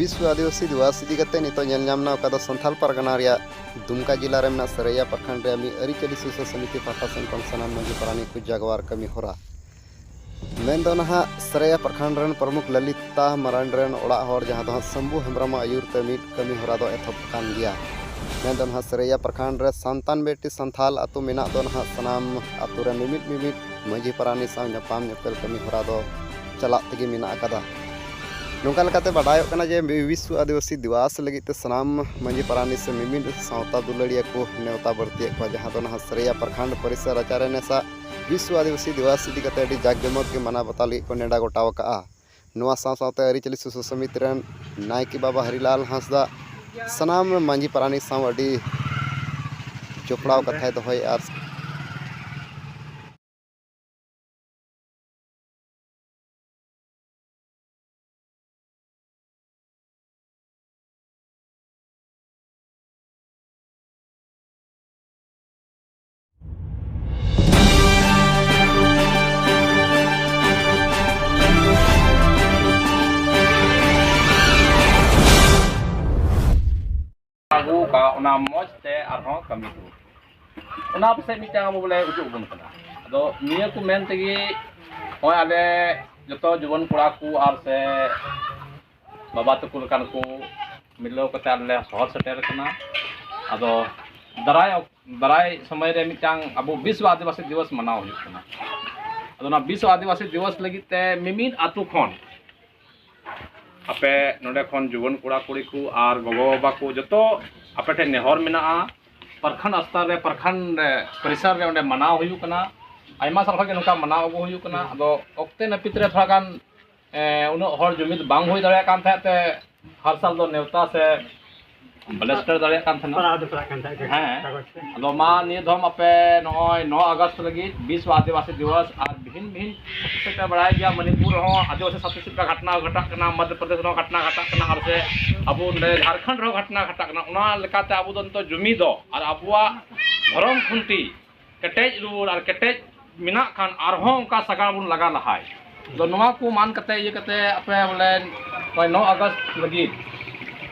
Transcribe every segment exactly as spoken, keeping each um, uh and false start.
ᱵᱤᱥᱣᱚ ᱟᱹᱫᱤᱵᱟᱹᱥᱤ ᱫᱤᱵᱚᱥ ᱤᱫᱤ ᱠᱟᱛᱮ ᱱᱤᱛᱚᱜ ᱧᱮᱞ ᱧᱟᱢ ᱮᱱᱟ, ᱚᱠᱟ ᱫᱚ ᱥᱟᱱᱛᱟᱞ ᱯᱟᱨᱜᱟᱱᱟ ᱨᱮᱭᱟᱜ ᱫᱩᱢᱠᱟ ᱡᱮᱞᱟ ᱨᱮ ᱢᱮᱱᱟᱜ ᱥᱟᱹᱨᱟᱹᱭᱟ ᱯᱨᱚᱠᱷᱚᱸᱰ ᱨᱮ ᱢᱤᱫ ᱟᱹᱨᱤᱪᱟᱹᱞᱤ ᱥᱩᱥᱟᱹᱨ ᱥᱚᱢᱤᱛᱤ ᱯᱟᱦᱴᱟ ᱥᱮᱱ ᱠᱷᱚᱱ ᱥᱟᱱᱟᱢ ᱢᱟᱹᱡᱷᱤ ᱯᱟᱨᱟᱱᱤᱠ ᱠᱚ ᱡᱟᱜᱣᱟᱨ ᱠᱟᱹᱢᱤ ᱦᱚᱨᱟ᱾ ᱢᱮᱱᱫᱚ ᱱᱟᱦᱟᱜ ᱥᱟᱹᱨᱟᱹᱭᱟ ᱯᱨᱚᱠᱷᱚᱸᱰ ᱨᱮᱱ ᱯᱨᱚᱢᱩᱠᱷ ᱞᱚᱞᱤᱛᱟ ᱢᱟᱨᱟᱱᱰᱤ ᱨᱮᱱ ᱚᱲᱟᱜ ᱦᱚᱲ, ᱡᱟᱦᱟᱸ ᱫᱚ ᱦᱟᱸᱜ ᱥᱚᱢᱵᱷᱩ ᱦᱮᱢᱵᱨᱚᱢᱟᱜ ᱟᱹᱭᱩᱨ ᱛᱮ ᱢᱤᱫ ᱠᱟᱹᱢᱤ ᱦᱚᱨᱟ ᱫᱚ ᱮᱛᱚᱦᱚᱵ ᱟᱠᱟᱱ ᱜᱮᱭᱟ᱾ ᱢᱮᱱᱫᱚ ᱱᱟᱦᱟᱜ ᱥᱟᱹᱨᱟᱹᱭᱟ ᱯᱨᱚᱠᱷᱚᱸᱰ ᱨᱮ ᱥᱟᱱᱛᱟᱱ ᱵᱮᱴᱤ ᱥᱟᱱᱛᱷᱟᱞ ᱟᱹᱛᱩ ᱢᱮᱱᱟᱜ ᱫᱚ ᱱᱟᱦᱟᱜ ᱥᱟᱱᱟᱢ ᱟᱹᱛᱩ ᱨᱮ ᱢᱤᱢᱤᱫ ᱢᱤᱢᱤᱫ ᱢᱟᱹᱡᱷᱤ ᱯᱟᱨᱟᱱᱤᱠ ᱥᱟᱶ ᱧᱟᱯᱟᱢ ᱧᱮᱯᱮᱞ ᱠᱟᱹᱢᱤ ᱦᱚᱨᱟ ᱫᱚ ᱪᱟᱞᱟᱜ ᱛᱮᱜᱮ ᱢᱮᱱᱟᱜ ᱟᱠᱟᱫᱟ᱾ ᱱᱚᱝᱠᱟ ᱞᱮᱠᱟᱛᱮ ᱵᱟᱰᱟᱭᱚᱜ ᱠᱟᱱᱟ ᱡᱮ ᱵᱤᱥᱣᱚ ᱟᱹᱫᱤᱵᱟᱹᱥᱤ ᱫᱤᱵᱚᱥ ᱞᱟᱹᱜᱤᱫ ᱛᱮ ᱥᱟᱱᱟᱢ ᱢᱟᱹᱡᱷᱤ ᱯᱟᱨᱟᱱᱤᱠ ᱥᱮ ᱢᱤᱢᱤᱫ ᱥᱟᱶᱛᱟ ᱫᱩᱞᱟᱹᱲᱤᱭᱟᱹ ᱠᱚ ᱱᱮᱣᱛᱟ ᱵᱟᱹᱲᱛᱤᱭᱮᱫ ᱠᱚᱣᱟ, ᱡᱟᱦᱟᱸ ᱫᱚ ᱱᱟᱦᱟᱜ ᱥᱟᱹᱨᱟᱹᱭᱟ ᱯᱨᱚᱠᱷᱚᱸᱰ ᱯᱚᱨᱤᱥᱚᱨ ᱨᱟᱪᱟ ᱨᱮ ᱱᱮᱥᱟᱜ ᱵᱤᱥᱣᱚ ᱟᱹᱫᱤᱵᱟᱹᱥᱤ ᱫᱤᱵᱚᱥ ᱤᱫᱤ ᱠᱟᱛᱮ ᱟᱹᱰᱤ ᱡᱟᱠ ᱡᱚᱢᱚᱠ ᱜᱮ ᱢᱟᱱᱟᱣ ᱵᱟᱛᱟᱣ ᱞᱟᱹᱜᱤᱫ ᱠᱚ ᱱᱮᱰᱟ ᱜᱚᱴᱟ ᱟᱠᱟᱫᱼᱟ᱾ ᱱᱚᱣᱟ ᱥᱟᱶ ᱥᱟᱶᱛᱮ ᱟᱹᱨᱤᱪᱟᱹᱞᱤ ᱥᱩᱥᱟᱹᱨ ᱥᱚᱢᱤᱛᱤ ᱨᱮᱱ ᱱᱟᱭᱠᱮ ᱵᱟᱵᱟ ᱦᱟᱹᱨᱤᱞᱟᱞ ᱦᱟᱸᱥᱫᱟ ᱥᱟᱱᱟᱢ ᱢᱟᱹᱡᱷᱤ ᱯᱟᱨᱟᱱᱤᱠ ᱥᱟᱶ ᱟᱹᱰᱤ ᱡᱚᱯᱲᱟᱣ ᱠᱟᱛᱷᱟᱭ ᱫᱚᱦᱚᱭᱮᱫᱼᱟ᱾ ᱟᱨ ᱟᱹᱜᱩ ᱟᱠᱟᱫ, ᱚᱱᱟ ᱢᱚᱡᱽ ᱛᱮ ᱟᱨᱦᱚᱸ ᱠᱟᱹᱢᱤ ᱠᱚ, ᱚᱱᱟ ᱯᱟᱥᱮᱡ ᱢᱤᱫᱴᱟᱝ ᱟᱵᱚ ᱵᱚᱞᱮ ᱩᱫᱩᱜ ᱟᱵᱚᱱ ᱠᱟᱱᱟ᱾ ᱟᱫᱚ ᱱᱤᱭᱟᱹ ᱠᱚ ᱢᱮᱱ ᱛᱮᱜᱮ ᱱᱚᱜᱼᱚᱭ ᱟᱞᱮ ᱡᱚᱛᱚ ᱡᱩᱣᱟᱹᱱ ᱠᱚᱲᱟ ᱠᱚ ᱟᱨ ᱥᱮ ᱵᱟᱵᱟ ᱛᱟᱠᱚ ᱞᱮᱠᱟᱱ ᱠᱚ ᱢᱤᱞᱟᱹᱣ ᱠᱟᱛᱮ ᱟᱞᱮ ᱞᱮ ᱥᱚᱦᱚᱨ ᱥᱮᱴᱮᱨ ᱟᱠᱟᱱᱟ᱾ ᱟᱫᱚ ᱫᱟᱨᱟᱭ ᱚᱠ-, ᱫᱟᱨᱟᱭ ᱥᱚᱢᱚᱭ ᱨᱮ ᱢᱤᱫᱴᱟᱝ ᱟᱵᱚ ᱵᱤᱥᱣᱚ ᱟᱹᱫᱤᱵᱟᱹᱥᱤ ᱫᱤᱵᱚᱥ ᱢᱟᱱᱟᱣ ᱦᱩᱭᱩᱜ ᱠᱟᱱᱟ᱾ ᱟᱫᱚ ᱚᱱᱟ ᱵᱤᱥᱣᱚ ᱟᱹᱫᱤᱵᱟᱹᱥᱤ ᱫᱤᱵᱚᱥ ᱞᱟᱹᱜᱤᱫ ᱛᱮ ᱢᱤᱢᱤᱫ ᱟᱹᱛᱩ ᱠᱷᱚᱱ ᱟᱯᱮ ᱱᱚᱰᱮ ᱠᱷᱚᱱ ᱡᱩᱣᱟᱹᱱ ᱠᱚᱲᱟ ᱠᱩᱲᱤ ᱠᱚ ᱟᱨ ᱜᱚᱜᱚ ᱵᱟᱵᱟ ᱠᱚ ᱡᱚᱛᱚ ᱟᱯᱮ ᱴᱷᱮᱱ ᱱᱮᱦᱚᱨ ᱢᱮᱱᱟᱜᱼᱟ, ᱯᱨᱚᱠᱷᱚᱸᱰ ᱥᱛᱚᱨ ᱨᱮ, ᱯᱨᱚᱠᱷᱚᱸᱰ ᱯᱚᱨᱤᱥᱚᱨ ᱨᱮ ᱚᱸᱰᱮ ᱢᱟᱱᱟᱣ ᱦᱩᱭᱩᱜ ᱠᱟᱱᱟ᱾ ᱟᱭᱢᱟ ᱥᱟᱞ ᱠᱷᱚᱱ ᱜᱮ ᱱᱚᱝᱠᱟ ᱢᱟᱱᱟᱣ ᱟᱹᱜᱩ ᱦᱩᱭᱩᱜ ᱠᱟᱱᱟ᱾ ᱟᱫᱚ ᱚᱠᱛᱮ ᱱᱟᱹᱯᱤᱛ ᱨᱮ ᱛᱷᱚᱲᱟ ᱜᱟᱱ, ᱮ, ᱩᱱᱟᱹᱜ ᱦᱚᱲ ᱡᱩᱢᱤᱫ ᱵᱟᱝ ᱦᱩᱭ ᱫᱟᱲᱮᱭᱟᱜ ᱠᱟᱱ ᱛᱟᱦᱮᱸᱫ ᱛᱮ ᱦᱟᱨ ᱥᱟᱞ ᱫᱚ ᱱᱮᱣᱛᱟ ᱥᱮ ᱵᱟᱞᱮ ᱥᱮᱴᱮᱨ ᱫᱟᱲᱮᱭᱟᱜ ᱠᱟᱱ ᱛᱟᱦᱮᱱᱟ᱾ ᱯᱟᱲᱟᱣ ᱫᱚ ᱯᱟᱲᱟᱜ ᱠᱟᱱ ᱛᱟᱦᱮᱸᱫ ᱜᱮ, ᱦᱮᱸ᱾ ᱠᱟᱜᱚᱡᱽ ᱛᱮ᱾ ᱟᱫᱚ ᱢᱟ ᱱᱤᱭᱟᱹ ᱫᱷᱚᱢ ᱟᱯᱮ ᱱᱚᱜᱼᱚᱭ ᱱᱚ ᱟᱜᱚᱥᱴ ᱞᱟᱹᱜᱤᱫ ᱵᱤᱥᱣᱚ ᱟᱹᱫᱤᱵᱟᱹᱥᱤ ᱫᱤᱵᱚᱥ ᱟᱨ ᱵᱷᱤᱱ ᱵᱷᱤᱱ ᱥᱮ ᱯᱮ ᱵᱟᱲᱟᱭ ᱜᱮᱭᱟ, ᱢᱚᱱᱤᱯᱩᱨ ᱨᱮᱦᱚᱸ ᱟᱹᱫᱤᱵᱟᱹᱥᱤ ᱥᱟᱛᱷᱤ ᱪᱮᱫ ᱞᱮᱠᱟ ᱜᱷᱚᱴᱱᱟ ᱜᱷᱟᱴᱟᱜ ᱠᱟᱱᱟ, ᱢᱚᱫᱽᱫᱷᱚ ᱯᱨᱚᱫᱮᱥ ᱨᱮᱦᱚᱸ ᱜᱷᱚᱴᱱᱟ ᱜᱷᱟᱴᱟᱜ ᱠᱟᱱᱟ, ᱟᱨ ᱥᱮ ᱟᱵᱚ ᱱᱚᱰᱮ ᱡᱷᱟᱲᱠᱷᱚᱸᱰ ᱨᱮᱦᱚᱸ ᱜᱷᱚᱴᱱᱟ ᱜᱷᱟᱴᱟᱜ ᱠᱟᱱᱟ᱾ ᱚᱱᱟ ᱞᱮᱠᱟᱛᱮ ᱟᱵᱚ ᱫᱚ ᱱᱤᱛᱚᱜ ᱡᱩᱢᱤᱫᱚᱜ ᱟᱨ ᱟᱵᱚᱣᱟᱜ ᱫᱷᱚᱨᱚᱢ ᱠᱷᱩᱱᱴᱤ ᱠᱮᱴᱮᱡ ᱨᱩᱣᱟᱹᱲ ᱟᱨ ᱠᱮᱴᱮᱡ ᱢᱮᱱᱟᱜ ᱠᱷᱟᱱ ᱟᱨᱦᱚᱸ ᱚᱱᱠᱟ ᱥᱟᱜᱟᱲ ᱵᱚᱱ ᱞᱟᱜᱟ ᱞᱟᱦᱟᱭ᱾ ᱟᱫᱚ ᱱᱚᱣᱟ ᱠᱚ ᱢᱟᱱ ᱠᱟᱛᱮ ᱤᱭᱟᱹ ᱠᱟᱛᱮ ᱟᱯᱮ ᱵᱚᱞᱮ ᱱᱚᱜᱼᱚᱭ ᱱᱚ ᱟᱜᱚᱥᱴ ᱞᱟᱹᱜᱤᱫ,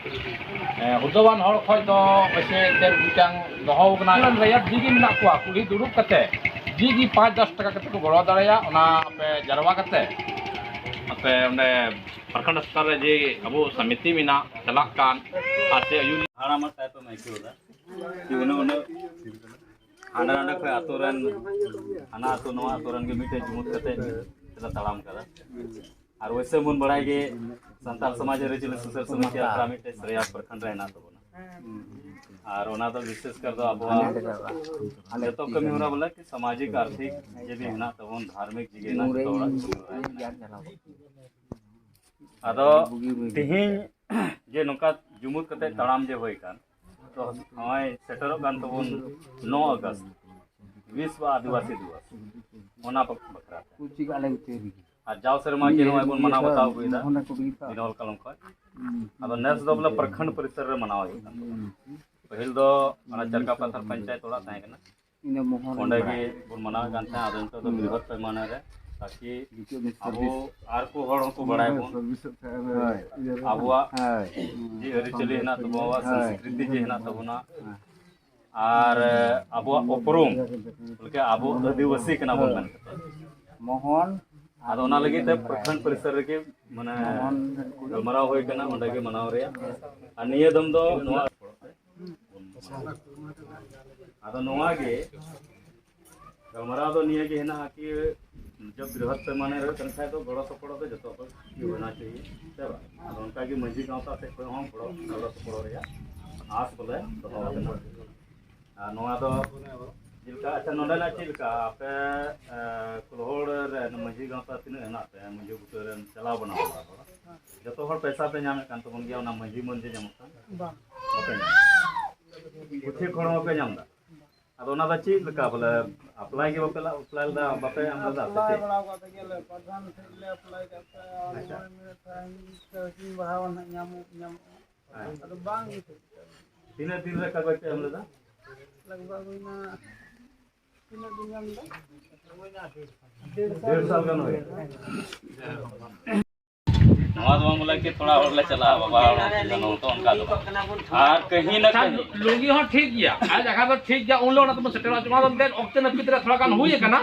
ᱮ, ᱦᱩᱫᱟᱹᱣᱟᱱ ᱦᱚᱲ ᱠᱷᱚᱡ ᱫᱚ ᱯᱟᱥᱮᱡ ᱰᱷᱮᱨ ᱜᱚᱴᱟᱝ ᱫᱚᱦᱚ ᱠᱟᱱᱟ᱾ ᱨᱮᱭᱟᱜ ᱡᱤ ᱜᱮ ᱢᱮᱱᱟᱜ ᱠᱚᱣᱟ, ᱠᱩᱞᱦᱤ ᱫᱩᱲᱩᱵ ᱠᱟᱛᱮ ᱡᱤ ᱜᱮ ᱯᱟᱸᱪ ᱫᱚᱥ ᱴᱟᱠᱟ ᱠᱟᱛᱮ ᱠᱚ ᱜᱚᱲᱚ ᱫᱟᱲᱮᱭᱟᱜ, ᱚᱱᱟ ᱟᱯᱮ ᱡᱟᱨᱣᱟ ᱠᱟᱛᱮ ᱟᱯᱮ ᱚᱸᱰᱮ ᱯᱨᱚᱠᱷᱚᱸᱰ ᱥᱛᱚᱨ ᱨᱮ ᱡᱮ ᱟᱵᱚ ᱥᱚᱢᱤᱛᱤ ᱢᱮᱱᱟᱜ, ᱪᱟᱞᱟᱜ ᱠᱟᱱ, ᱟᱨ ᱥᱮ ᱟᱹᱭᱩᱨ ᱦᱟᱲᱟᱢᱟᱜ ᱴᱟᱭᱤᱯ ᱮᱢ ᱟᱹᱭᱠᱟᱹᱣ ᱮᱫᱟ᱾ ᱠᱤ ᱩᱱᱟᱹᱜ, ᱩᱱᱟᱹᱜ ᱦᱟᱸᱰᱮ ᱱᱟᱰᱮ ᱠᱷᱚᱱ ᱟᱛᱳ ᱨᱮᱱ, ᱦᱟᱱᱟ ᱟᱛᱳ ᱱᱚᱣᱟ ᱟᱛᱳ ᱨᱮᱱ ᱜᱮ ᱢᱤᱫᱴᱮᱡ ᱡᱩᱢᱩᱫ ᱠᱟᱛᱮ ᱞᱮ ᱛᱟᱲᱟᱢ ᱠᱟᱫᱟ᱾ ᱟᱨ ᱣᱮᱥᱮ ᱵᱚᱱ ᱵᱟᱲᱟᱭ ᱜᱮ, ᱥᱟᱱᱛᱟᱲ ᱥᱚᱢᱟᱡᱽ ᱟᱹᱨᱤᱪᱟᱹᱞᱤ ᱥᱩᱥᱟᱹᱨ ᱥᱚᱢᱤᱛᱤ ᱟᱠᱷᱲᱟ ᱢᱤᱫᱴᱮᱡ ᱥᱨᱮᱭᱟ ᱯᱨᱚᱠᱷᱚᱸᱰ ᱨᱮ ᱦᱮᱱᱟᱜ ᱛᱟᱵᱚᱱᱟ᱾ ᱟᱨ ᱚᱱᱟ ᱫᱚ ᱵᱤᱥᱮᱥ ᱠᱟᱨ ᱫᱚ ᱟᱵᱚᱣᱟᱜ ᱡᱚᱛᱚ ᱠᱟᱹᱢᱤ ᱦᱚᱨᱟ ᱵᱚᱞᱮ ᱠᱤ ᱥᱟᱢᱟᱡᱤᱠ ᱟᱨᱛᱷᱤᱠ ᱡᱮ ᱵᱤ ᱦᱮᱱᱟᱜ ᱛᱟᱵᱚᱱ, ᱫᱷᱟᱨᱢᱤᱠ ᱡᱤᱜᱮ ᱦᱮᱱᱟᱜ, ᱡᱚᱛᱚ ᱦᱚᱲᱟᱜ ᱠᱟᱹᱢᱤ ᱦᱚᱨᱟ ᱦᱮᱱᱟᱜ᱾ ᱟᱫᱚ ᱛᱤᱦᱤᱧ ᱡᱮ ᱱᱚᱝᱠᱟ ᱡᱩᱢᱩᱫ ᱠᱟᱛᱮ ᱛᱟᱲᱟᱢ ᱡᱮ ᱦᱩᱭ ᱠᱟᱱ, ᱛᱚ ᱱᱚᱜᱼᱚᱭ ᱥᱮᱴᱮᱨᱚᱜ ᱠᱟᱱ ᱛᱟᱵᱚᱱ ᱱᱚ ᱟᱜᱚᱥᱴ, ᱵᱤᱥᱣᱟ ᱟᱹᱫᱤᱵᱟᱹᱥᱤ ᱫᱤᱵᱚᱥ, ᱚᱱᱟ ᱵᱟᱠᱷᱨᱟ ᱛᱮ᱾ ᱟᱨ ᱡᱟᱣ ᱥᱮᱨᱢᱟ ᱜᱮ ᱱᱚᱜᱼᱚᱭ ᱵᱚᱱ ᱢᱟᱱᱟᱣ ᱵᱟᱛᱟᱣ ᱟᱹᱜᱩᱭᱮᱫᱟ ᱫᱤᱱ ᱦᱚᱞ ᱠᱟᱞᱚᱢ ᱠᱷᱚᱱ᱾ ᱟᱫᱚ ᱱᱮᱥ ᱫᱚ ᱵᱚᱞᱮ ᱯᱨᱚᱠᱷᱚᱸᱰ ᱯᱚᱨᱤᱥᱚᱨ ᱨᱮ ᱢᱟᱱᱟᱣ ᱦᱩᱭᱩᱜ ᱠᱟᱱ ᱛᱟᱵᱚᱱᱟ᱾ ᱯᱟᱹᱦᱤᱞ ᱫᱚ ᱚᱱᱟ ᱪᱟᱨᱠᱟ ᱯᱟᱛᱷᱟᱨ ᱯᱚᱧᱪᱟᱭᱮᱛ ᱚᱲᱟᱜ ᱛᱟᱦᱮᱸ ᱠᱟᱱᱟ, ᱚᱸᱰᱮ ᱜᱮ ᱵᱚᱱ ᱢᱟᱱᱟᱣᱮᱫ ᱠᱟᱱ ᱛᱟᱦᱮᱸᱫ᱾ ᱟᱫᱚ ᱱᱤᱛᱚᱜ ᱫᱚ ᱵᱨᱤᱦᱚᱛ ᱯᱟᱭᱢᱟᱱᱟ ᱨᱮ, ᱛᱟᱠᱤ ᱟᱵᱚ ᱟᱨ ᱠᱚ ᱦᱚᱲ ᱦᱚᱸᱠᱚ ᱵᱟᱲᱟᱭ ᱵᱚᱱ, ᱟᱵᱚᱣᱟᱜ ᱡᱮ ᱟᱹᱨᱤᱪᱟᱹᱞᱤ ᱦᱮᱱᱟᱜ ᱛᱟᱵᱚᱱᱟ, ᱟᱵᱚᱣᱟᱜ ᱥᱚᱝᱥᱠᱨᱤᱛᱤ ᱡᱮ ᱦᱮᱱᱟᱜ ᱛᱟᱵᱚᱱᱟ, ᱟᱨ ᱟᱵᱚᱣᱟᱜ ᱩᱯᱨᱩᱢ, ᱵᱚᱞᱮ ᱟᱵᱚ ᱟᱹᱫᱤᱵᱟᱹᱥᱤ ᱠᱟᱱᱟ ᱵᱚᱱ ᱢᱮᱱ ᱠᱟᱛᱮ᱾ ᱢᱳᱦᱚᱱ ᱟᱫᱚ ᱚᱱᱟ ᱞᱟᱹᱜᱤᱫ ᱛᱮ ᱯᱨᱚᱠᱷᱚᱸᱰ ᱯᱚᱨᱤᱥᱚᱨ ᱨᱮᱜᱮ ᱢᱟᱱᱮ ᱜᱟᱞᱢᱟᱨᱟᱣ ᱦᱩᱭ ᱠᱟᱱᱟ, ᱚᱸᱰᱮ ᱜᱮ ᱢᱟᱱᱟᱣ ᱨᱮᱭᱟᱜ᱾ ᱟᱨ ᱱᱤᱭᱟᱹ ᱫᱚᱢ ᱫᱚ ᱱᱚᱣᱟ, ᱟᱫᱚ ᱱᱚᱣᱟ ᱜᱮ ᱜᱟᱞᱢᱟᱨᱟᱣ ᱫᱚ ᱱᱤᱭᱟᱹ ᱜᱮ ᱦᱮᱱᱟᱜᱼᱟ ᱠᱤ ᱡᱚᱵ ᱵᱨᱤᱦᱚᱛ ᱯᱮᱢᱟᱱᱟ ᱨᱮ ᱦᱩᱭᱩᱜ ᱠᱟᱱ ᱠᱷᱟᱡ ᱫᱚ ᱜᱚᱲᱚ ᱥᱚᱯᱚᱦᱚᱫ ᱫᱚ ᱡᱚᱛᱚ ᱠᱚ ᱦᱚᱱᱟ ᱪᱟᱦᱤᱭᱮ, ᱥᱮ ᱵᱟᱝ? ᱟᱫᱚ ᱚᱱᱠᱟ ᱜᱮ ᱢᱟᱹᱡᱷᱤ ᱜᱟᱶᱛᱟ ᱥᱮᱫ ᱠᱷᱚᱱ ᱦᱚᱸ ᱜᱚᱲᱚ, ᱜᱚᱲᱚ ᱥᱚᱯᱚᱦᱚᱫ ᱨᱮᱭᱟᱜ ᱟᱸᱥ ᱵᱚᱞᱮ ᱫᱚᱦᱚ ᱟᱠᱟᱱᱟ᱾ ᱟᱨ ᱱᱚᱣᱟ ᱫᱚ ᱪᱮᱫ ᱞᱮᱠᱟ, ᱟᱪᱪᱷᱟ, ᱱᱚᱰᱮᱱᱟᱜ ᱪᱮᱫ ᱞᱮᱠᱟ ᱟᱯᱮ, ᱮ, ᱠᱩᱞᱦᱳᱲ ᱨᱮ ᱢᱟᱹᱡᱷᱤ ᱜᱟᱶᱛᱟ ᱛᱤᱱᱟᱹᱜ ᱦᱮᱱᱟᱜ ᱯᱮ, ᱢᱟᱹᱡᱷᱤ ᱵᱩᱴᱟᱹ ᱨᱮᱱ ᱪᱟᱞᱟᱣ ᱵᱟᱱᱟ ᱦᱚᱲ, ᱡᱚᱛᱚ ᱦᱚᱲ ᱯᱚᱭᱥᱟ ᱯᱮ ᱧᱟᱢᱮᱫ ᱠᱟᱱ ᱛᱟᱵᱚᱱ ᱜᱮᱭᱟ, ᱚᱱᱟ ᱢᱟᱹᱡᱷᱤ ᱢᱟᱹᱱ ᱡᱮ ᱧᱟᱢᱚᱜ ᱠᱟᱱ? ᱵᱟᱝ᱾ ᱵᱟᱯᱮ ᱧᱟᱢ? ᱯᱩᱛᱷᱤ ᱠᱷᱚᱲ ᱦᱚᱸ ᱵᱟᱯᱮ ᱧᱟᱢ ᱮᱫᱟ? ᱟᱫᱚ ᱚᱱᱟ ᱫᱚ ᱪᱮᱫ ᱞᱮᱠᱟ ᱵᱚᱞᱮ, ᱟᱯᱞᱟᱭ ᱜᱮ ᱵᱟᱯᱮ ᱟᱯᱞᱟᱭ ᱞᱮᱫᱟ, ᱵᱟᱯᱮ ᱮᱢ ᱞᱮᱫᱟ ᱥᱮ ᱟᱯᱞᱟᱭ ᱪᱮᱫ? ᱵᱟᱲᱟ ᱟᱠᱟᱫ ᱜᱮᱭᱟᱞᱮ, ᱯᱨᱚᱫᱷᱟᱱ ᱴᱷᱮᱱ ᱞᱮ ᱟᱯᱞᱟᱭ ᱟᱠᱟᱫ ᱛᱟᱦᱮᱸᱫ, ᱟᱪᱪᱷᱟ᱾ ᱢᱚᱬᱮ ᱢᱤᱱᱤᱴ ᱛᱟᱭᱚᱢ ᱛᱟᱨᱟᱥᱤᱧ ᱵᱟᱦᱟ ᱦᱚᱸ ᱱᱟᱦᱟᱜ ᱧᱟᱢᱚᱜ, ᱧᱟᱢᱚᱜᱼᱟ᱾ ᱦᱮᱸ᱾ ᱟᱫᱚ ᱵᱟᱝ ᱜᱮ ᱦᱩᱭᱩᱜ ᱠᱟᱱᱟ᱾ ᱛᱤᱱᱟᱹᱜ ᱫᱤᱱ ᱨᱮ ᱠᱟᱜᱚᱡᱽ ᱯᱮ ᱮᱢ ᱞᱮᱫᱟ? ᱞᱟᱜᱽ ᱵᱷᱟᱜᱽ ᱦᱩᱭᱱᱟ, ᱛᱤᱱᱟᱹᱜ ᱫᱤᱱ ᱜᱟᱱ ᱫᱚ? ᱰᱮᱲ ᱥᱟᱞ᱾ ᱰᱮᱲ ᱥᱟᱞ ᱜᱟᱱ ᱦᱩᱭᱱᱟ᱾ ᱱᱚᱣᱟ ᱫᱚ ᱵᱟᱝ ᱵᱚᱞᱮ ᱠᱤ ᱛᱷᱚᱲᱟ ᱦᱚᱲ ᱞᱮ ᱪᱟᱞᱟᱜᱼᱟ, ᱵᱟᱵᱟ ᱦᱚᱲ ᱞᱮ ᱪᱟᱞᱟᱜᱼᱟ, ᱱᱚᱝᱠᱟ ᱚᱱᱠᱟ ᱫᱚ ᱵᱟᱝ᱾ ᱟᱨ ᱠᱟᱹᱦᱤ ᱱᱟ ᱟᱪᱪᱷᱟ, ᱠᱟᱹᱦᱤ᱾ ᱞᱩ-, ᱞᱩᱝᱜᱤ ᱦᱚᱸ ᱴᱷᱤᱠ ᱜᱮᱭᱟ, ᱟᱡ ᱟᱜᱷᱟ ᱫᱚ ᱴᱷᱤᱠ ᱜᱮᱭᱟ, ᱩᱱ ᱦᱤᱞᱳᱜ ᱚᱱᱟ ᱛᱮᱵᱚᱱ ᱥᱮᱴᱮᱨᱚᱜᱼᱟ᱾ ᱚᱱᱟ ᱫᱚ ᱮᱱᱛᱮᱫ ᱚᱠᱛᱮ ᱱᱟᱹᱯᱤᱛ ᱨᱮ ᱛᱷᱚᱲᱟ ᱜᱟᱱ ᱦᱩᱭ ᱟᱠᱟᱱᱟ᱾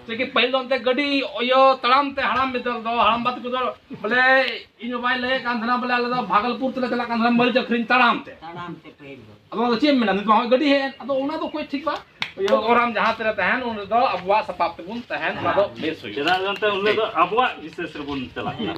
ᱪᱮᱫ ᱠᱤ ᱯᱟᱹᱦᱤᱞ ᱫᱚ ᱮᱱᱛᱮᱫ ᱜᱟᱹᱰᱤ ᱤᱭᱟᱹ ᱛᱟᱲᱟᱢ ᱛᱮ, ᱦᱟᱲᱟᱢ ᱵᱤᱫᱟᱹᱞ ᱫᱚ, ᱦᱟᱲᱟᱢ ᱵᱟ ᱛᱟᱠᱚ ᱫᱚ ᱵᱚᱞᱮ, ᱤᱧ ᱵᱟᱵᱟᱭ ᱞᱟᱹᱭᱮᱫ ᱠᱟᱱ ᱛᱟᱦᱮᱱᱟ ᱵᱚᱞᱮ ᱟᱞᱮ ᱫᱚ ᱵᱷᱟᱜᱚᱞᱯᱩᱨ ᱛᱮᱞᱮ ᱪᱟᱞᱟᱜ ᱠᱟᱱ ᱛᱟᱦᱮᱱᱟ ᱢᱟᱹᱨᱤᱪ ᱟᱹᱠᱷᱨᱤᱧ ᱛᱟᱲᱟᱢ ᱛᱮ᱾ ᱛᱟᱲᱟᱢ ᱛᱮ ᱯᱟᱹᱦᱤᱞ ᱫᱚ᱾ ᱟᱫᱚ ᱚᱱᱟ ᱫᱚ ᱪᱮᱫ ᱮᱢ ᱢᱮᱱᱟ, ᱱᱤᱛ ᱢᱟ ᱦᱚᱸᱜᱼᱚᱭ ᱜᱟᱹᱰᱤ ᱦᱮᱡ ᱮᱱ, ᱟᱫᱚ ᱚᱱᱟ ᱫᱚ ᱚᱠᱚᱭ ᱴᱷᱤᱠ ᱵᱟ? ᱤᱭᱟᱹ ᱜᱚᱨᱟᱢ ᱡᱟᱦᱟᱸ ᱛᱮᱞᱮ ᱛᱟᱦᱮᱱ, ᱩᱱ ᱨᱮᱫᱚ ᱟᱵᱚᱣᱟᱜ ᱥᱟᱯᱟᱵ ᱛᱮᱵᱚᱱ ᱛᱟᱦᱮᱱ, ᱚᱱᱟ ᱫᱚ ᱵᱮᱥ ᱦᱩᱭᱩᱜᱼᱟ᱾ ᱪᱮᱫᱟᱜ ᱮᱱᱛᱮ ᱩᱱ ᱦᱤᱞᱳᱜ ᱫᱚ ᱟᱵᱚᱣᱟᱜ ᱵᱤᱥᱮᱥ ᱨᱮᱵᱚᱱ ᱪᱟᱞᱟᱜ ᱠᱟᱱᱟ᱾